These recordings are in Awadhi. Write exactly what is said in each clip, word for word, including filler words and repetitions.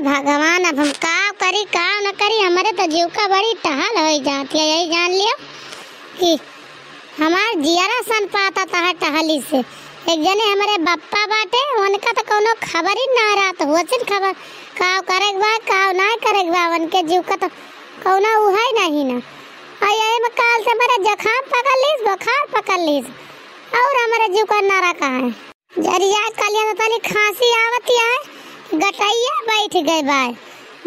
भगवान, अब हम का करी, का न करी, हमरे तो जीव का बड़ी टहल होइ जाती है। यही जान लियो कि हमार जियरा सन पाता तहा टहली से। एक जने हमरे बप्पा बाटे, उनका तो कौनो खबर ही ना रहत, होचिन खबर, काव करे के बा, काव ना करे के बा, उनके जीव का तो कौनो उहै नहीं ना। और यही में काल से हमरे जुकाम पकड़ लीस, बुखार पकड़ लीस, और हमरे जीव का नारा कहाँ है। जरिया कलिया तो तनी खांसी आवत है, गटैया बैठ गए बाय,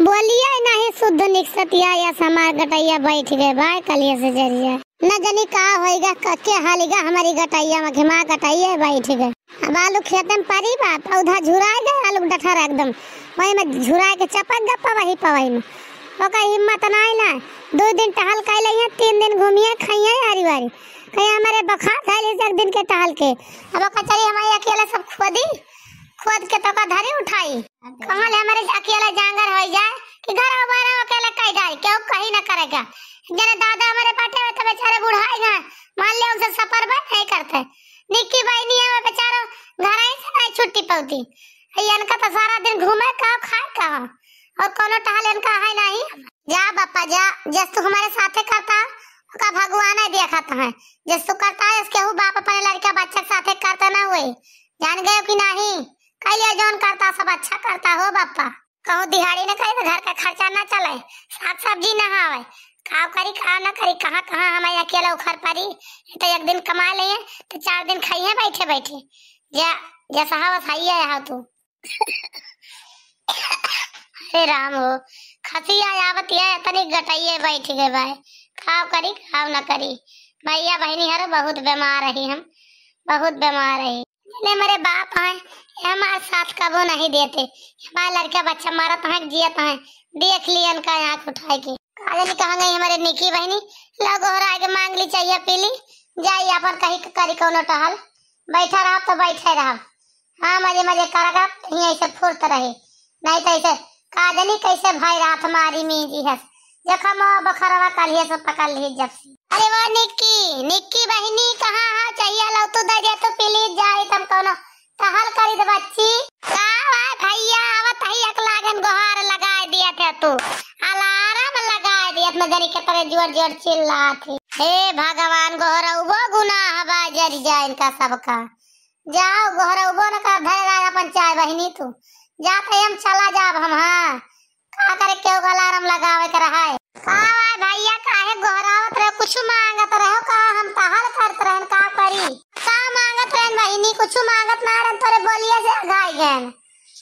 बोलिया नहीं शुद्ध निकसतिया, या समार गटैया बैठ गए बाय कलिया से जरिया। न जनी का होइगा, क-, के हालिगा हमारी गटैया में घिमा गटैया बैठ गए। अब आलू खेते में परी बा, पौधा झुराए गए, आलू डठर एकदम वही में झुराए के चपक गप्पा वही पवई में। ओकर हिम्मत नाई ना, दो दिन टहल कैले हैं, तीन दिन घूमिए खाइए हरी बारी। कहीं हमारे बुखार धैल है एक दिन के टहल के। अब ओकर चली हमारी अकेले सब खोदी, खोद के तो का धरी उठाई। कहाँ ले हमारे अकेले जांगर हो जाए कि घर बार अकेले कह जाए, क्यों कहीं ना करेगा। जने दादा हमारे बाटे हुए तो बेचारे बुढ़ाए गए, मान ले उनसे सफर बा नहीं करते। निक्की बहनी है वो बेचारो घर ही से नहीं छुट्टी पौती। ये इनका तो सारा दिन घूमे का खाए का और कोनो टहल इनका है नहीं। जा बापा जा, जस तू हमारे साथे करता, ओका भगवान ही देखत है। जस तू करता है, इसके हु बाप अपने लड़का बच्चा के साथे करता ना हुए। जान गए कि नहीं? कैलिया जौन करता सब अच्छा करता हो बापा। कहूँ दिहाड़ी न करे तो घर का खर्चा ना चले, साग सब्जी ना आवे, का करी का ना करी, कहाँ कहाँ हमारे अकेला उखर परी। ये तो एक दिन कमा लिए तो चार दिन खाइए बैठे बैठे। जा, जसहा वसहा है तू। अरे राम हो, खसिया आवत है, तनी गटइये बैठ गए बाय। खाव करी, खाव न करी। भैया बहनी हरो बहुत बीमार रही हम, बहुत बीमार रही। जने मेरे बाप हैं, ये हमारे साथ कबो नहीं देते। हमारे लड़का बच्चा मरत हैं, जियत हैं, देख ली इनका आँख उठाए के। का जानी कहाँ गई हमारे निकी बहनी, ला गोहरा के मांग ली, चाहिए पी ली, जाई अपन कहीं करी कौनो टहल। बैठा रहा तो बैठे रहा। हाँ, मजे मजे करा कर, यहीं ऐसे फुर्त रहे, नहीं तो ऐसे का जानी कैसे भाई रात मारी मीजी हस। जखम बखरवा कालिए से पकड़ ली जब से। अरे वो निक्की, निक्की बहनी कहाँ है? चाहिए लो तू दे दे तू please, जाई तम कौनो टहल करी दे बच्ची। का हुआ भैया, आवत है एक लागन गोहार लगाए दिया थे तू, अलार्म लगाए दिया थे, न जानी के तरह जोर जोर चिल्लात है। हे भगवान, गोहरउबो गुनाह बा, जरि जाए इनका सबका। जाओ, गोहरउबो न कर, धरे रहा अपन चाय बहिनी तू। जात है हम, चला जाब हम, हाँ। का करे, केहू का अलार्म लगावे के रहा है। का भाई भैया, काहे गोहरावत रहे, कुछ मांगत रहे का? हम टहल करत रहन, का करी? का मांगत रहन बहिनी, कुछ मांगत ना रहन, तोरे बोलिए से अघाई गए।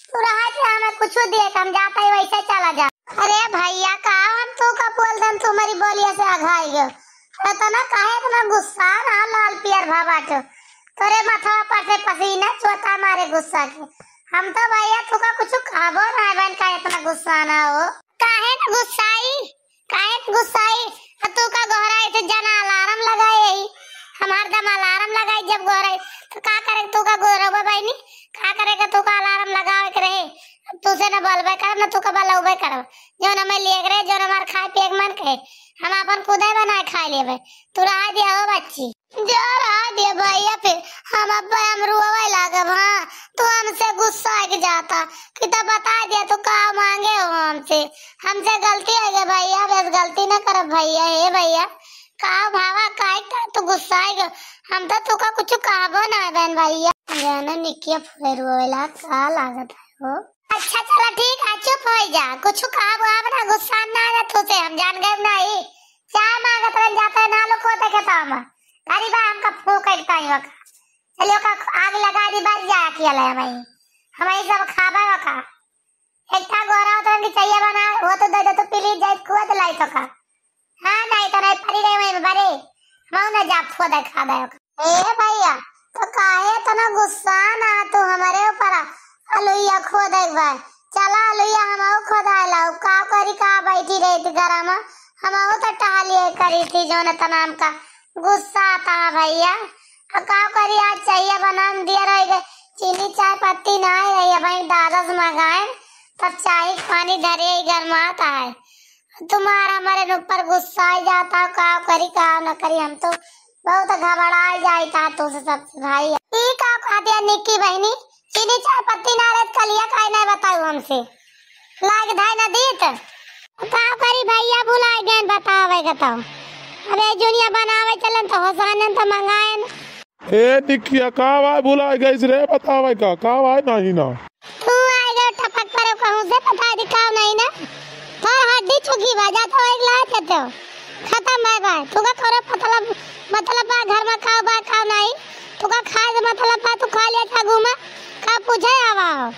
तू रहा कि हमें कुछ दे के हम जाता ही वैसे चला जा। अरे भैया, का हम तू का बोल देन, तू हमारी बोलिए से अघाई गयो। इतना काहे इतना गुस्सा ना लाल पियर भा बाटो। तोरे माथवा पर से पसीना चुअता मारे गुस्सा के। हम तो भैया तू का कुछ कहबो ना बहन, का इतना गुस्सा ना हो। काहे न गुस्साई, काहे न गुस्साई? आ तू का गोहराई तो जना अलार्म लगाए ही। हम हरदम अलार्म लगाई जब गोहराई, तो का करे तू का गोहरबा बहनी? का करे का तू का अलार्म लगावे के रहे? अब तू से न बोलबे करब, न तू का बलौबे करब। जौन हमें लिए के रहे, जौन हमार खाए पिए के मन कहे, हम अपन खुदे बनाए खाए लेबे। तू रहा दिया हो बच्ची। जा रहा दिया भैया, फिर हम अब हम रोवे लागब। हाँ, तू हमसे गुस्सा के जाता कि तब बता दिया तू का मांगे हो हमसे। हमसे गलती हो गई भैया, बस गलती न करब भैया। हे भैया, का भावा, काहे का तू गुस्सा हो गयो? हम तो तू का कुछ कहबो ना बहन भैया। जाना निकिया फुले रोवेला का लागत है हो। अच्छा चला ठीक है, चुप हो जा, कुछ कहबो अब ना, गुस्सा ना आ जा तू से, हम जान गए नहीं। चाय मांगत रहन जाता है ना लो खोते के तामा। अरे बा हमका फूंक के ताई वका। चलियो का आग लगा दी, बाज जा अकेले भाई। हम यही सब खाबा वका। एकटा गोरा उतरन की चाहिए बना, वो तो दे दे तो please, जाए खुआ दिलाई तो का। हाँ, नहीं तो नहीं पड़ी रहे वहीं में बड़े। हम ना जा फो दे खा दे वका। ए भैया, तो काहे इतना गुस्सा ना तू हमारे ऊपर? अलुइया खो दे भाई। चला अलुइया हम खोदा लाओ। का करी, का बैठी रही थी घर में? हम तो टहलिए करी थी, जौन इतना हमका गुस्सा आता है भैया। अब का करी, आज चाहिए बना दिया रह गए, चीनी चाय पत्ती ना आई रही है भाई, दादा से मंगाए, तब चाय पानी धरे ही गरमाता है। तुम्हारा हमारे ऊपर गुस्सा आ जाता है, का करी का न करी, हम तो बहुत घबरा जाता है तुझसे सबसे भाई। ई का कह दिया निक्की बहनी, चीनी चाय पत्ती ना रहे, कलिया काहे ना बताऊ हमसे? लाग धाय न दीत। का करी भइया, भुलाइ गएन बतावइ क तउ। अबे जुनिया बनावइ चलन त होसानन त मंगाएन। ए निकिया, का भाई भुलाइ गइस रे, बतावइ का, का भाई नहीं ना। तू आइ गए टपक पर कहूँ से बताइ दी का नहीं ना। तोर हड्डी चुकी बा, जा तो एक लात है तो। खतम है भाई, तू का करो मतलब, मतलब बा घर मा का बा का नहीं। तू का खाए से मतलब बा, तू खा लिया था घूमा, का पूछे आवा हो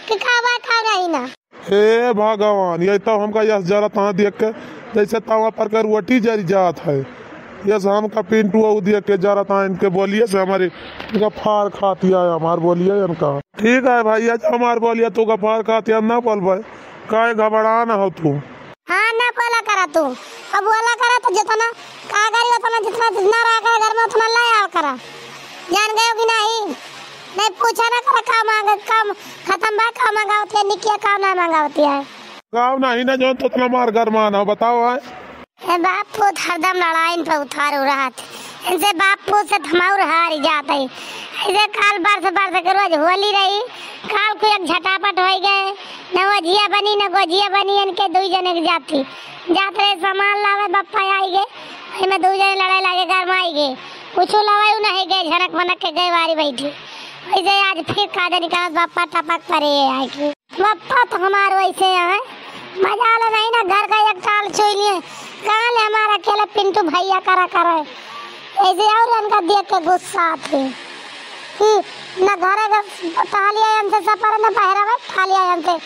कि का बा का नहीं ना। हे भगवान, ये तो हमका यस जरत हाँ देख के, जैसे तवा पर के रोटी जरि जात है। यस हमका पिंटू अउ देख के जरत हाँ, इनके बोलिए से हमारी, इनका फार खातिया है हमार बोलिए इनका। ठीक है भइया, जो हमार बोलिए तू का फार खातिया ना बोलबे, काहे घबरा ना हो तू। हाँ, ना बोला करा तू। अब बोला करा तो जितना का करी उतना, जितना, जितना रहा करा घर मा उतना ले आवा करा। जान गयो कि नहीं? नहीं पूछा ना करा का मांगे, का खतम बा, का मंगावत है, निकिया का ना मंगावत है। गाँव नहीं ना जो तो उतना मार घर मा ना हो, बताओ है। ए बाप पूत हरदम लड़ाइन पे उतारू रहत। इनसे बाप पूत से थमाउर हार जात है। ऐसे काल बरस बरस के रोज होली रही, काल को एक झटापट होइ गए, न वजिया बनी न गोजिया बनी, इनके दुई जने के जाती। जात रहे सामान लावे, बप्पा आई गए, एमे दुई जने लड़ाई लागे, गरमाई गए, कुछ लवाई नहीं गए, झनक मनक के गए वारी बैठी। वैसे आज फिर का जानी कहाँ बप्पा टपक परे है आई के। बप्पा तो हमार वैसे है, मजा ले नहीं ना, घर का एक टाल छुई लिए, कहाँ ले हमारा अकेले पिंटू भइया करा करे। ऐसे और इनका देख के गुस्सा आते। कि न घरे के टहलिया हमसे सफर न बहरावे, टहलिया हमसे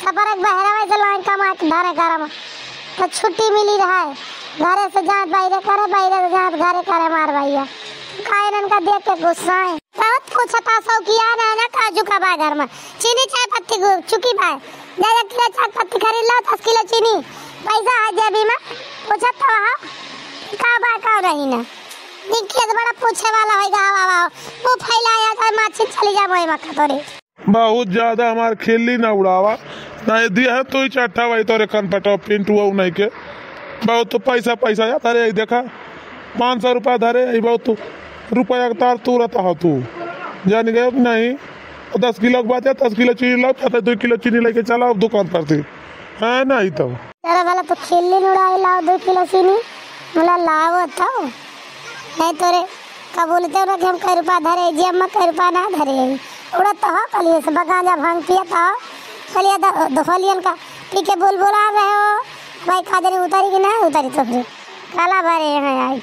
सफर एक बहरावे से लाइन कमा के धरे घर मा। तो छुट्टी मिली रहे, घरे से जात बाहरे करे, बाहरे से जात घरे करे मार भइया। काहे इनका देख के गुस्सा है। बहुत पूछता सौकिया ना, ना काजू का बा घर मा। चीनी चाय पत्ती गु-, चुकी बा। जा एक किलो चाय पत्ती खरीद लो, दस किलो चीनी। पैसा है जेबी मा। पूछत तो हो, का बा, का नहीं ना। निकिया तो बड़ा पूछे वाला होइगा, हवा, हवा। वो फैलाया जाए, माछी चली जाए, मोए मक्का तोरे। बहुत ज्यादा हमार खिल्ली ना उड़ावा। नहीं दिया है तू ही चट्ठा भाई तोरे कन पटाओ पिंटू अउ नहीं के। बहुत तो पैसा, पैसा या धरे आई देखा। पाँच सौ रुपया धरे आई, बहुत तो रुपया के तार तू रहता हो तू। जान गयो कि नहीं? दस किलो के बात है, दस किलो चीनी लाओ, चाहे दुई किलो चीनी लेके चला दुकान पर से। है नहीं तो। चलो भला तो खिल्ली न उड़ाई, लाओ दुई किलो चीनी। बोला लाओ तो। नहीं तोरे कबूलते हो ना कि हम कई रुपया धरे, जेब मा कई रुपया ना धरे। उड़त तो हो कलिए से, बगांजा भांग पियत हो। कलिए द-, द-, होलियन का पी के बुलबुला रहे हो। भाई का जानी उतारी कि ना उतारी तो फिर काला भरे हैं आई।